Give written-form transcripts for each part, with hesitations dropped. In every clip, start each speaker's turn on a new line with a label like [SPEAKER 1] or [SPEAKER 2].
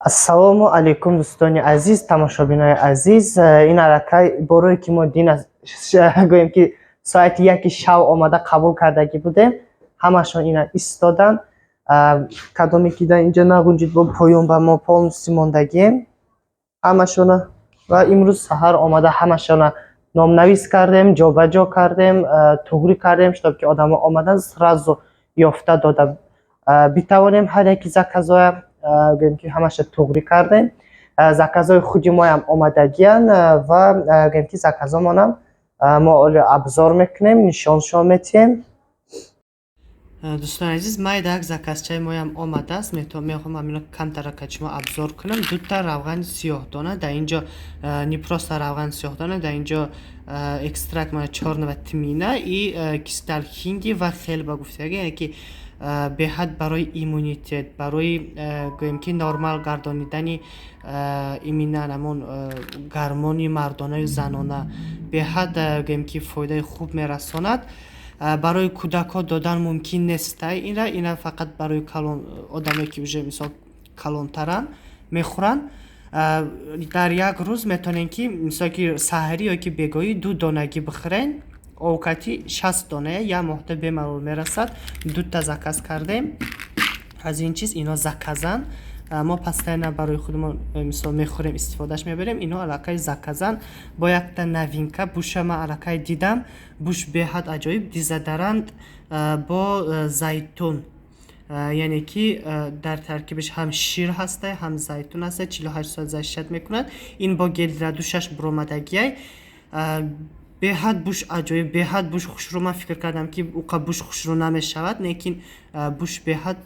[SPEAKER 1] Ассалому алайкум, дӯстони азиз, тамошобинои азиз. Ин аллакай борое, ки мо дин гӯем, ки соати 1 шав омада қабул кардагӣ будем, ҳамашон ина истоданд. Кадоме ки дар инҷо нагунҷид, бо поён ба мо полностью мондагием ҳамашона. Ва имрӯз саҳар омада ҳамашона номнавис кардем, ҷобаҷо кардем, туғрӣ кардем, чтоб ки одамо омадан, сразу ёфта дода битавонем. Ҳар яки заказоя, гӯем ки, ҳамаша туғрӣ кардем. Заказои худи моям омадагиянд ва, гӯем ки, заказомонам мо оли обзор мекунем, нишоншон метиҳем. Дӯстони азиз, майда як заказчаи моям омадааст. Мехоҳам ҳамино камтарака шумо обзор кунам. Дута равғани сиёҳдона дар инҷо, не просто равғани сиёҳдона, дар инҷо экстракт мана чёрного тмина и кристалл хинги ва хелба гуфтага, яъне ки беҳад барои иммунитет, барои, гӯем ки, нормал гардонидани именно ҳамон гормони мардонаю занона беҳад, гӯем ки, фоидаи хуб мерасонад. Барои кӯдакҳо додан мумкин нестай ина, фақат барои калон одаме, ки уже, мисол, калонтаранд, мехӯранд. Дар як рӯз метавонем, ки, мисол, ки саҳарӣ ё ки бегоҳӣ ду донагӣ бихӯрен. Овкати 60 донае як моҳда бемалол мерасад. Дута заказ кардем аз ин чиз. Ино заказанд, мо постоянно барои худамон, мисол, мехӯрем, истифодаш мебарем. Ино аллакай заказанд. Бо якта новинка буша ман аллакай дидам, буш беҳад аҷоиб, дезодорант бо зайтун, яъне ки дар таркибаш ҳам шир ҳастай, ҳам зайтун ҳастай, 48 соат защищать мекунад. Ин бо гель для душаш буромадагиай. Беҳад буш аҷоиб, беҳад буш хушрӯ. Ман фикр кардам, ки уқа буш хушрӯ намешавад, лекин буш беҳад,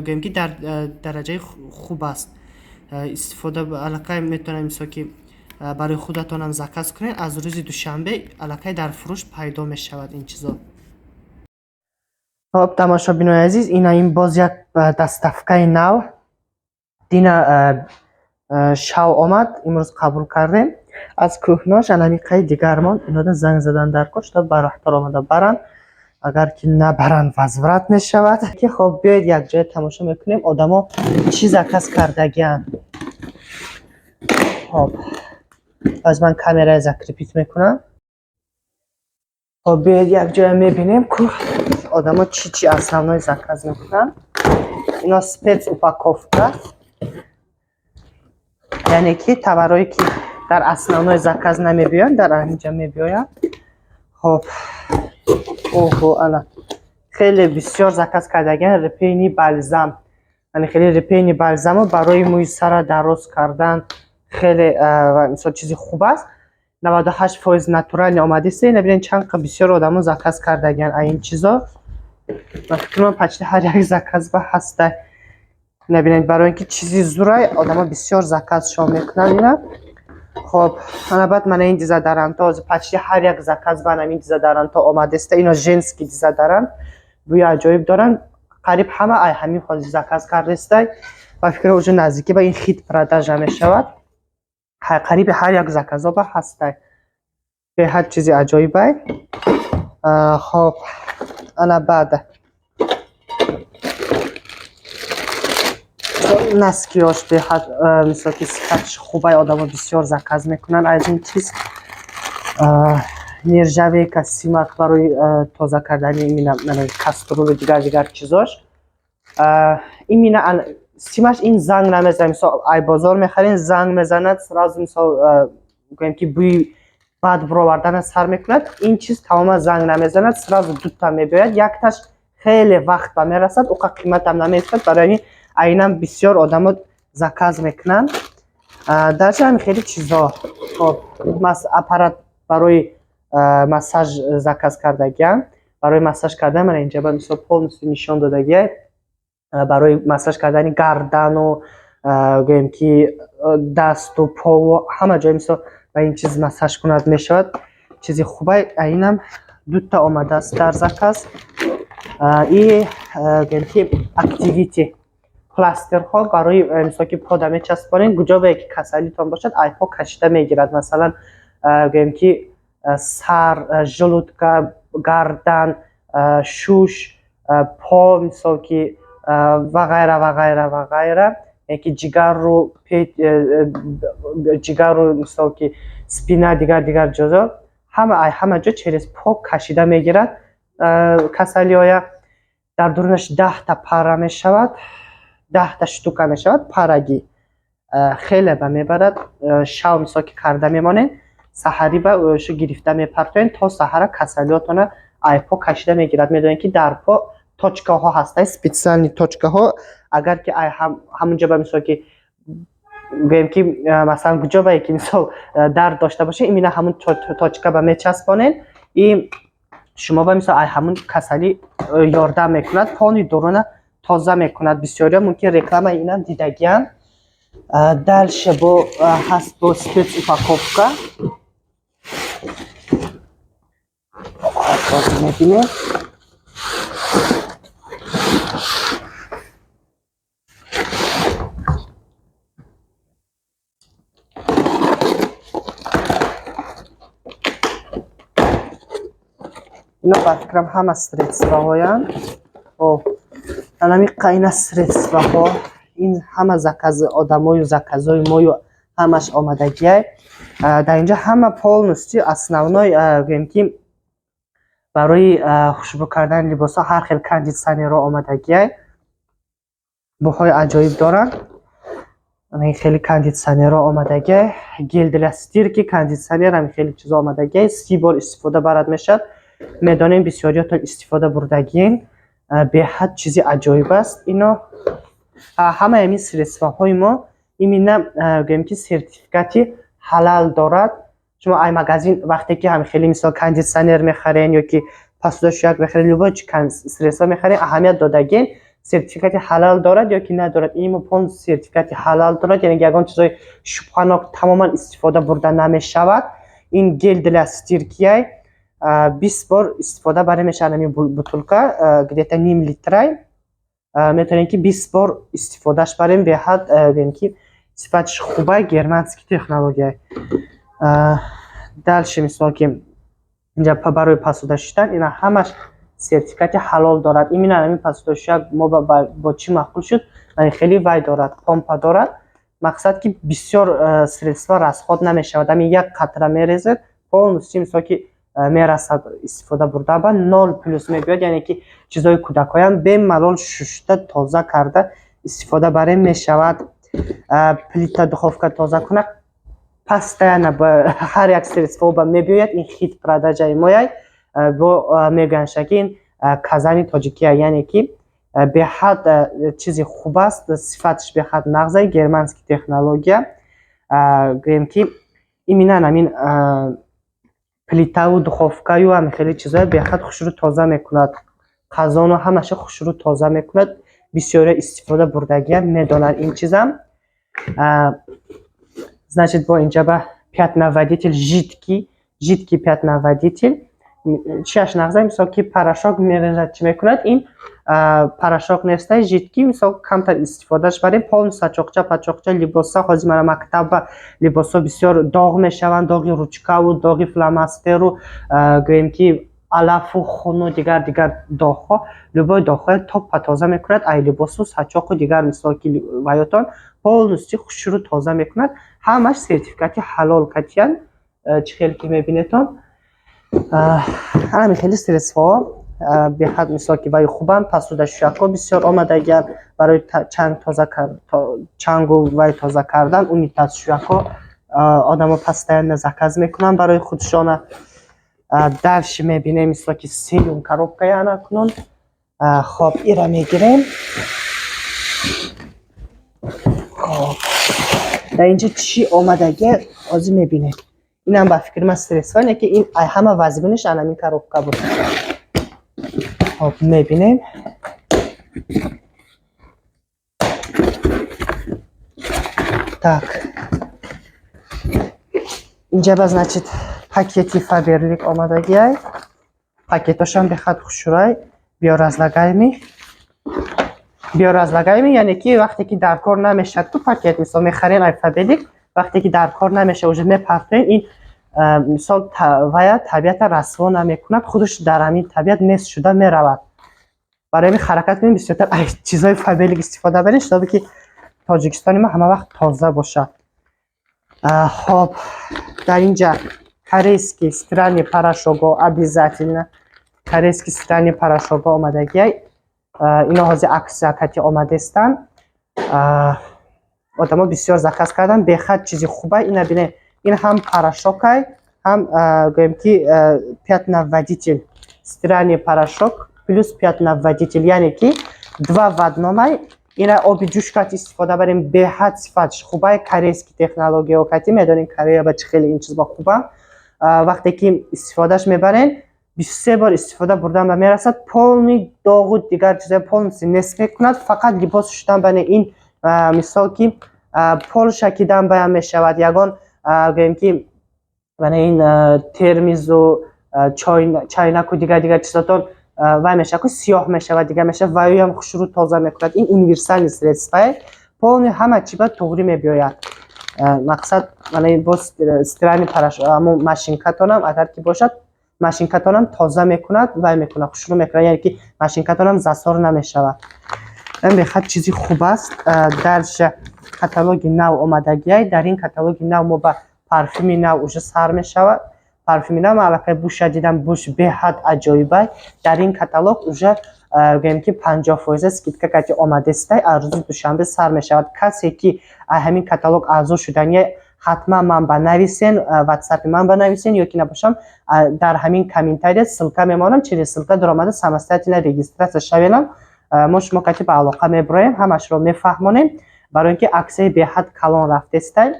[SPEAKER 1] гӯем ки, дар дараҷаи хуб аст. Истифода аллакай метавонем, мисол ки, барои худатонам заказ кунед. Аз рӯзи душанбе аллакай дар фурӯш пайдо мешавад ин чизо. Хоб, тамошобинои азиз, ина ин боз як доставкаи нав дина шав омад, имрӯз қабул кардем. Аз кӯҳнош анамиқаи дигармон инода занг задан дар кор, шуда барвақттар омада баранд. Агар ки набаранд, возврат мешавад. Ки хоб, биёед, якҷоя тамошо мекунем, одамо чӣ заказ кардагианд. Хоб, аз ман камерая закрепить мекунам. Хоб, биёед, якҷоя мебинем, ку одамо чӣ чӣ основной заказ мекунанд. Ино спец упаковка, яъне ки товарое, ки дар основной заказ намебиёянд, дар инҷа мебиёянд. Хоб, оҳо, ана хеле бисёр заказ кардагиан репейный бальзам, яъне хеле репейный бальзамо барои мӯи сара дароз кардан хеле, мисол, чизи хуб аст. 98% натуральный омадиста. Ина бинед, чанд қа бисёр одамо заказ кардагиан ин чизо. Ба фикри ман, почти ҳар як заказ ба ҳаста. Ина бинед, барои ин ки чизи зурай, одамо бисёр заказшон мекунанд ина. Хоб, ана баъд мана ин дезодорантҳо, ҳозир почти ҳар як заказ ба ин дезодорантҳо омадеста. Ино женский дезодорант, бӯи аҷоиб доранд. Қариб ҳама ай ҳамин ҳозир заказ кардестай. Ба фикри уже наздикӣ ба ин хит продажа мешавад. Қариби ҳар як заказо ба ҳастай. Беҳад чизи аҷоибай. Хоб, ана баъд носкиёш беҳад, мисол ки, сифаташ хубай, одамо бисёр заказ мекунанд аз ин чиз. Нержавейка, симак барои тоза кардани именно кастрюлю, дигар дигар чизош. Именно симаш ин занг намезанад. Мисол, ай бозор мехарем, занг мезанад сразу, мисол, гӯем ки, бӯи бад буровардана сар мекунад. Ин чиз тамоман занг намезанад, сразу дута мебиёяд, якташ хеле вақт ба мерасад, уқа қиматам намеистад. Барои ҳамин айнан бисёр одамо заказ мекунанд. Дарчи ҳамин хеле чизо. Хоб, аппарат барои массаж заказ кардагиам. Барои массаж кардан мана инҷа ба, мисол, полностью нишон додагиай, барои массаж кардани гардану, гӯем ки, дасту пову ҳама ҷой, мисол, ба ин чиз массаж кунад мешавад. Чизи хубай. Айнам дута омадааст дар заказ. И, гӯем ки, activity пластирҳо барои, мисол ки, пода мечаспонем, куҷо ки касалитон бошад, ай по кашида мегирад. Масалан, гӯем ки, сар, желудка, гардан, шуш, по, мисол ки, ва ғайра, ва ғайра, ва ғайра. Яъне ки ҷигарру, ҷигарру, мисол ки спина, дигар дигар ҷозо, ҳама ай ҳама ҷо через по кашида мегирад касалиҳоя. Дар дурунаш 10-та пара мешавад, 10-та штука мешавад парагӣ. Хеле ба мебарад. Шав мисол ки карда мемонед, саҳарӣ ба шу гирифта мепартоед, то саҳара касалиҳотона ай по кашида мегирад. Медонед, ки дар по точкаҳо ҳастанд, специальный точкаҳо. Агар ки ай ҳамунҷо ба мисол ки гӯем ки, масалан, куҷо бае ки мисол дард дошта бошед, именно ҳамун точка ба мечаспонед и шумо ба мисол ай ҳамун касалӣ ёрдам мекунад, пони дуруна тоза мекунад. Бисёриҳо мумкин рекламаи инам дидагианд. Дальше бо ҳаст бо спец упаковка. Мебинем. Ино ба фикрам ҳама средствоҳоянд. Анами қайна средствоҳо, ин ҳама закази одамою заказҳои мою ҳамаш омадагиай. Дар инҷо ҳама полностью основной, гӯем ки барои хушбӯ кардани либосҳо ҳар хел кондитсионерҳо омадагиай, бӯҳои аҷоиб доранд. Ин хеле кондитсионерҳо омадагиай, гель для стирки, кондитсионер, ҳами хеле чизо омадагиай. 30 бор истифода барад мешавад. Медонем, бисёриётон истифода бурдагиен, беҳад чизи аҷоиб аст ино. Ҳамаи ҳамин средствоҳои мо именно, гӯем ки, сертификати ҳалал дорад. Шумо ай магазин вақте ки ҳам хеле мисол кондитсионер мехарен ё ки посудашӯяк мехарен, любой чи средство мехарен, аҳамият додагиен, сертификати ҳалал дорад ё ки надорад. Ин мо полностью сертификати ҳалал дорад, яъне ягон чизои шубҳанок тамоман истифода бурда намешавад. Ин гель для стиркияй, 20 бор истифода баре мешавад. Ҳамин бутулка где-то ним литрай, метавонем ки 20 бор истифодаш барем. Беҳад, гӯем ки, сифаташ хубай, германский технология. Дальше, мисол ки, инҷа барои посуда шуштан, ина ҳамаш сертификати ҳалол дорад. Именно ҳамин посудашӯяк мо бо чӣ маъқул шуд? Хеле вай дорад, помпа дорад, мақсад ки бисёр средства расход намешавад. Ҳамин як қатра мерезед, полностью мисол ки мерасад истифода бурда ба нол плюс мебиёд, яъне ки чизҳои кӯдакҳоям бемалол шушта, тоза карда истифода барем мешавад. Плита, духовка тоза кунак, постоянно ҳар як средство ба мебиёяд. Ин хит продажаи мояй, бо мегӯянд, ки ин казани тоҷикия, яъне ки беҳад чизи хуб аст, сифаташ беҳад нағзай, германский технология. Гӯем ки именно ҳамин плитаву духовкаю ҳами хеле чизҳоя беҳад хушрӯ тоза мекунад, қазону ҳамаша хушрӯ тоза мекунад. Бисёриҳо истифода бурдагиам медонанд ин чизам. Значит, бо инҷа ба пятновыводитель жидкий, жидкий пятновыводитель. Чиаш нағза? Мисол ки порошок мерезад, чӣ мекунад, ин порошок нестай, жидкий. Мисол камтар истифодаш барем, полностью сачоқча пачоқча либоса. Ҳозир мана мактабба либосҳо бисёр доғ мешаванд, доғи ручкаву доғи фломастеру, гӯем ки алафу хуну дигар дигар доғҳо, любой доғҳоя топпа тоза мекунад. Ай либосу сачоқу дигар, мисол ки, ваётон полностью хушрӯ тоза мекунад. Ҳамаш сертификати ҳалол катиян, чӣ хеле ки мебинедон. Ҳамин хеле средствоҳо беҳад, мисол ки, ваи хубанд. Посудашӯякҳо бисёр омадагианд барои чанг тоза, чангу вай тоза кардан. Унитазшӯякҳо одамо постоянно заказ мекунанд барои худшона. Дальше мебинем, мисол ки, сеюм коробкаи анакунун. Хоб, ира мегирем. Хоб, дар инҷа чӣ омадагия, ҳозир мебинем. Инам ба фикри ман средства не ки ин ай ҳама вазбинаш анамин коробка буд. Хоб, мебинем. Так, инҷа ба, значит, пакети Фаберлик омадагиай. Пакетошам бехад хушрӯай, биоразлагаемый. Биоразлагаемый, яъне ки вақте ки дар кор намешавад, ку пакет мисол мехарен ай Фаберлик, вақте ки дар кор намешавад, уже мепартоен, ин мисол вая табиата расво намекунад, худаш дар ҳамин табиат нест шуда меравад. Барои ҳамин ҳаракат кунем, бисёртар ай чизҳои Фаберлик истифода барем, чтобы ки Тоҷикистони мо ҳама вақт тоза бошад. Хоб, дар инҷа корейский стиральный порошок о, обязательно корейский стиральный порошок о омадагиай. Ино ҳозир акция кати омадестанд. Одамо бисёр заказ карданд, бехад чизи хуба. Ина бинед, ин ҳам порошок ай, ҳам, гӯем ки, пятновыводитель, стиральный порошок плюс пятновыводитель, яъне ки два в одном ай. Ина оби ҷӯш кати истифода барем, беҳад сифатш хубай, корейский технологияо кати. Медонем, Корея ба чӣ хеле ин чиз ба хуба. Вақте ки истифодаш мебарен, 23 бор истифода бурдан ба мерасад, полный доғу дигар чиза полностью нест мекунад. Фақат либос шуштан бане ин, мисол ки, пол шакидан баям мешавад, ягон, гӯем ки, мана ин термизу чайнаку дигар дигар чизотон вай мешавад ку, сиёҳ мешавад, дигар мешавад, ваюям хушрӯ тоза мекунад. Ин универсальный средство е, полный ҳама чи ба туғрӣ мебиёяд. Мақсад, мана ин боз стиральный порошок, ҳамун машинкатонам агар ки бошад, машинкатонам тоза мекунад, вай мекунад, хушрӯ мекунад, яъне ки машинкатонам засор намешавад. Ин бехад чизи хуб аст. Дальше каталоги нав омадагиай. Дар ин каталоги нав мо ба парфюми нав уже сар мешавад. Парфюми нав ман аллакай буша дидам, буш беҳад аҷоибай. Дар ин каталог уже, гӯем ки, 50 фоиза скидка кати омадестай, аз рӯзи душанбе сар мешавад. Касе ки ҳамин каталог аъзо шудани, ҳатман ман ба нависен, ватсапи ман ба нависен, ё ки набошам, дар ҳамин комментария ссылка мемонам, через ссылка даромада самостоятельно регистрация шавенам. Мо шумо кати ба алоқа мебуроем, ҳамашро мефаҳмонем, барои ин ки аксияи беҳад калон рафтестай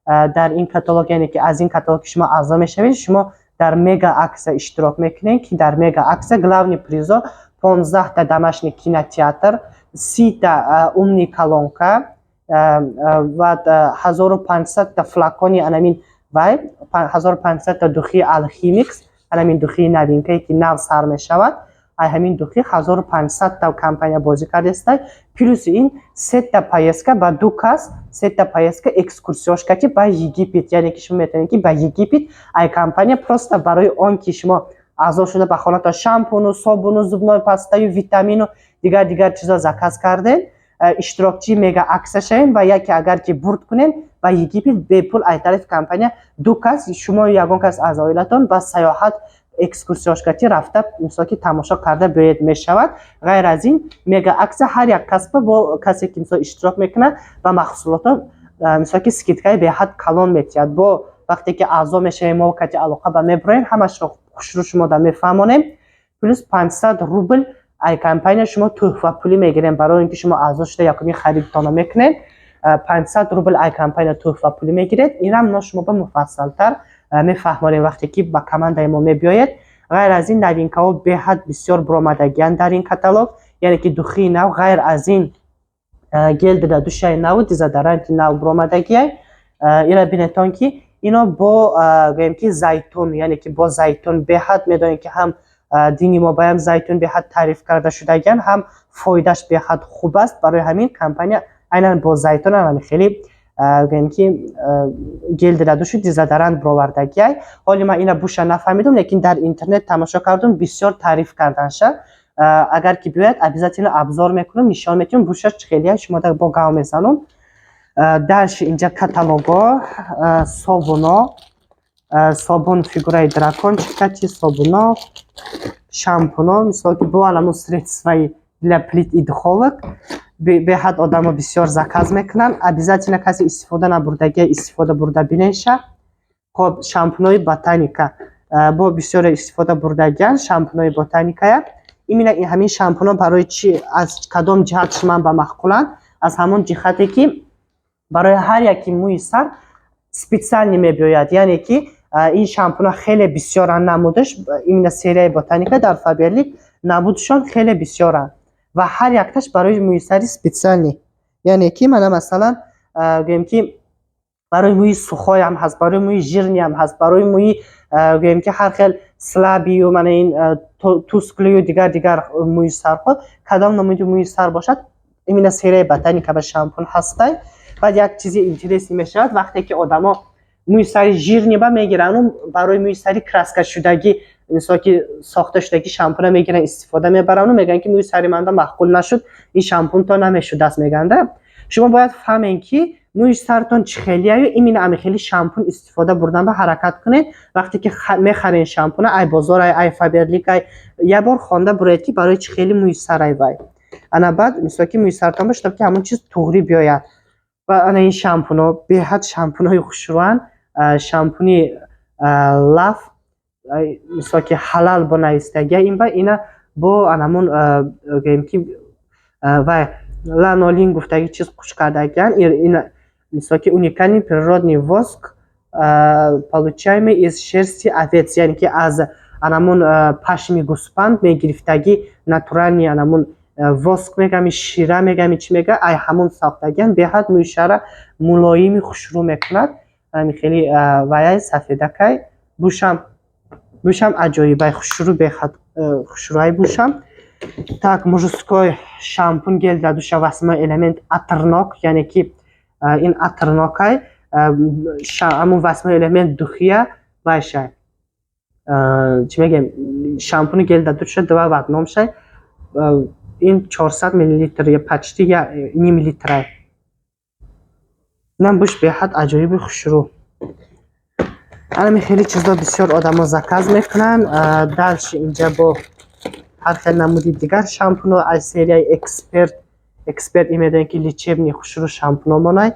[SPEAKER 1] дар ин каталог. Яъне ки аз ин каталог ки шумо аъзо мешавед, шумо дар мега акция иштирок мекунед, ки дар мега акция главный призо 15-та домашний кинотеатр, 30-та умный колонка ва 1500-та флакони анамин вай, 1500-та духи Алхимикс, анамин духи новинка е ки нав сар мешавад. Ай ҳамин духи 1500-та компания бозӣ кардестай. Плюси ин сета поездка ба ду кас, сета поездка экскурсиёшкати ба Египет, яъне ки шумо метавонед, ки ба Египет ай компания просто барои он ки шумо аъзо шуда, ба хонатон шампуну, собуну, зубной пастаю, витамину, дигар дигар чизо заказ кардем, иштирокчии мега акция шавем ва яке агар ки бурд кунем, ба Египет бепул ай тарафи компания ду кас, шумо, ягон кас аз оилатон, ба саёҳат экскурсиёшкатӣ рафта, мисол ки, тамошо карда биёед мешавад. Ғайр аз ин, мега акция ҳар як касба бо касе ки, мисол, иштирок мекунад, ба маҳсулото, мисол ки, скидка и беҳад калон метиҳад. Бо вақте ки аъзо мешавем, мо кати алоқа ба мебуроем, ҳамашро хушрӯ шумо да мефаҳмонем. Плюс 500 рубл ай компания шумо тӯҳфапулӣ мегирем, барои ин ки шумо аъзо шуда якумин харидтонро мекунед, 500 рубл ай компания тӯҳфапулӣ мегиред. Инам но шумо ба муфассалтар мефаҳмонем, вақте ки ба командаи мо мебиёед. Ғайр аз ин, новинка ҳо беҳад бисёр буромадагианд дар ин каталог, яъне ки духии нав, ғайр аз ин гель для душа и наву дезодоранти нав буромадагиай. Ира бинетон, ки ино бо, гӯем ки, зайтун, яъне ки бо зайтун. Беҳад медонем, ки ҳам дини мо баям зайтун беҳад таъриф карда шудагиан, ҳам фоидаш беҳад хуб аст. Барои ҳамин компания айнан бо зайтун ҳами хеле, гӯем ки, гель для душу дезодорант бировардагиай. Ҳоли ман ина буша нафаҳмидум, лекин дар интернет тамошо кардум, бисёр таъриф карданша. Агар ки биёяд, обязательно обзор мекунам, нишон метиҳам, бушаш чӣ хелия, шумо бо гав мезанам. Дальше инҷа каталого, собуно, собун фигураи дракончик кати собуно, шампуно, мисол ки, бо аламу средствои для плит и духовок. Беҳад одамо бисёр заказ мекунанд. Обязательно касе истифода набурдагия, истифода бурда бинеша. Хоб, шампунои Ботаника бо бисёре истифода бурдагиянд, шампунои Ботаникая. Именно ҳамин шампуно барои чи, аз кадом ҷиҳат ман ба маъқуланд? Аз ҳамон ҷиҳате ки барои ҳар яки мӯи сар специально мебиёяд, яъне ки ин шампуно хеле бисёранд намудаш. Именно серияи Ботаника дар Фаберлик намудшон хеле бисёранд ва ҳар якташ барои мӯи сари специальный, яъне ки мана, масалан, гӯем ки, барои мӯи сухой ам ҳаст, барои мӯи жирный ам ҳаст, барои мӯи, гӯем ки, ҳар хел слабый ю, мана ин тусклый ю, дигар дигар мӯи сарҳо, кадом намуди мӯи сар бошад, именно серияи Ботаника ба шампун ҳастай. Баъд як чизи интересный мешавад, вақте ки одамо мӯи сари жирный ба мегирану барои мӯи сари краска шудагӣ, мисол ки, сохта шудагӣ шампуна мегиранд, истифода мебаранду мегӯянд, ки мӯи сари манда маъқул нашуд, ин шампун то намешудааст, мегӯянда. Шумо бояд фаҳмем, ки мӯи сартон чӣ хелияю именно ами хели шампун истифода бурдан ба ҳаракат кунед. Вақте ки мехарен шампуна, ай бозор, ай Фаберлик, ай як бор хонда буроед, ки барои чӣ хели мӯи сарай вай. Ана баъд, мисол, ки мӯи сартон бошад, ки ҳамон чиз туғрӣ биёяд. Ва ана ин шампунҳо беҳад шампунҳои хушрӯянд. Шампуни Лаф, мисол, ки ҳалал бо навистагия ин ба ина бо анамун, гӯем ки, вай ланолин гуфтаги чиз хуш кардагиян. Ина, мисол, ки уникальный природный воск, получаемый из шерсти овец, яъне ки аз анамун пашми гӯспанд мегирифтагӣ, натуральный анамун воск мегами, шира мегами, чӣ мега, ай ҳамун сохтагиян. Беҳад мӯи шара мулоими хушрӯ мекунад. Ами хеле ваяй сафедакай, бушам аҷоибай, хушрӯ, беҳад хушрӯай бушам. Так, мужской шампунь, гель для душа «Восьмой элемент», атрнок, яъне ки ин атрнокай, ҳамун «Восьмой элемент» духия вайшай, чӣ мегӯем, шампуни гель для душа два в одном шай. Ин 400 миллилитр, почти ним литрай. Инам буш беҳад аҷоиби хушрӯ. Анами хеле чизо бисёр одамо заказ мекунанд. Дальше инҷа бо ҳар хел намуди дигар шампунҳо аз серияи «Эксперт». «Эксперт» ин медонед, ки лечебный хушрӯ шампунҳо монай.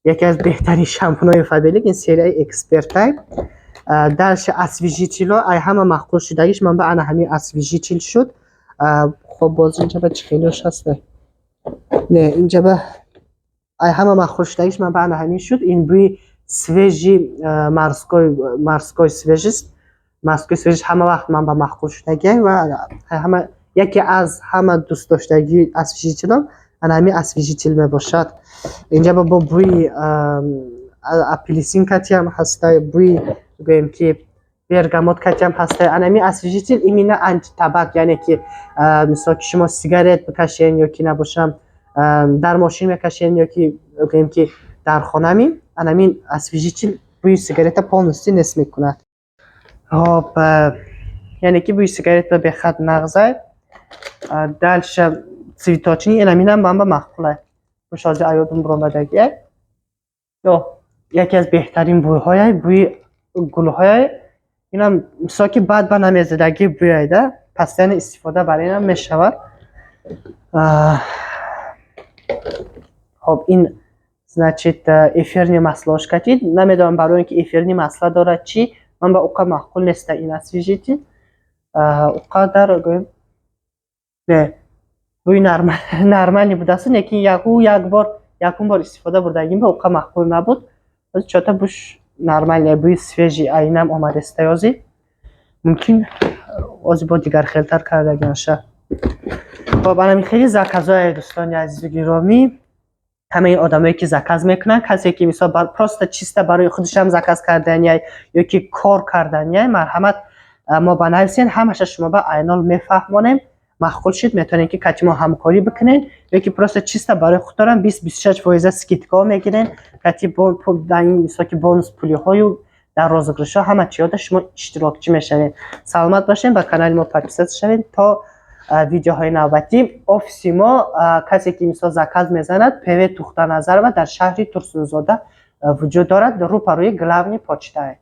[SPEAKER 1] Яке аз беҳтарин шампунҳои Фаберлик ин серияи «Экспертай». Дальше освежитель ҳо. Ай ҳама маъқул шудагиш ман ба ана ҳамин освежитель шуд. Хоб, боз инҷа ба чӣ хелиош ҳаста? Не, инҷа ба ай ҳама маъқул шудагиш ман ба ана ҳамин шуд. Ин бӯи свежий, морской свежесть, морской свежесть ҳама вақт ман ба маъқул шудагиам ва ҳама яке аз ҳама дӯстдоштагии освежитель ом ана ҳамин освежитель мебошад. Инҷа бо бӯи апельсин катиам ҳаста, бӯи, гӯем ки, бергамот катиам ҳаста. Ана ҳамин освежитель именно антитабак, яъне ки, мисол, ки шумо сигарет бикашен ё ки набошам дар мошин мекашен ё ки, гӯем ки, дар хонами, ана ҳамин освежитель бӯи сигарета полностью нест мекунад. Хоб, яъне ки бӯи сигаретро бехад нағзай. Дальше цветочный, инаминам ман ба маъқулай. Бӯш ҳозир аёдум буромадагиай. Ё яке аз беҳтарин бӯйҳояй, бӯи гулҳояй. Инам, мисол, ки бад ба намезадагӣ бӯяй да, постоянно истифода бар инам мешавад. Хоб, ин, значит, эфирный масло ш катид. Намедонам, барои он ки эфирный масло дорад, чӣ, ман ба уқа маъқул неста ин освежитель уқадар, гӯем, не, бӯи нормальный будааст, лекин яку як бор, якум бор истифода бурдагим ба уқа маъқул набуд. Чота буш нормальный, бӯи свежий айнам омадаста. Ёзи мумкин ози бо дигар хелтар кардагиаша. Хоб, анами хеле заказҳое, дӯстони азизу гиромӣ, ҳамаи одамое ки заказ мекунанд, касе ки, мисол, просто чисто барои худашам заказ карданиай ё ки кор карданиай, марҳамат, мо ба нависен, ҳамаша шумо ба айнол мефаҳмонем. Маъқул шуд, метавонед, ки кати мо ҳамкорӣ бикунед ё ки просто чисто барои худторам 20-26 фоиза скидка ҳо мегирен кати, мисол, ки бонус пулиҳою дар розыгрыш ҳо, ҳама чиёда шумо иштирокчӣ мешавед. Саломат бошед, ба канали мо подписаться шавед то видеоҳои навбатӣ. Офиси мо, касе ки, мисол, заказ мезанад, ПВ Тухтаназарова дар шаҳри Турсунзода вуҷуд дорад, рӯпарӯи главный почтае.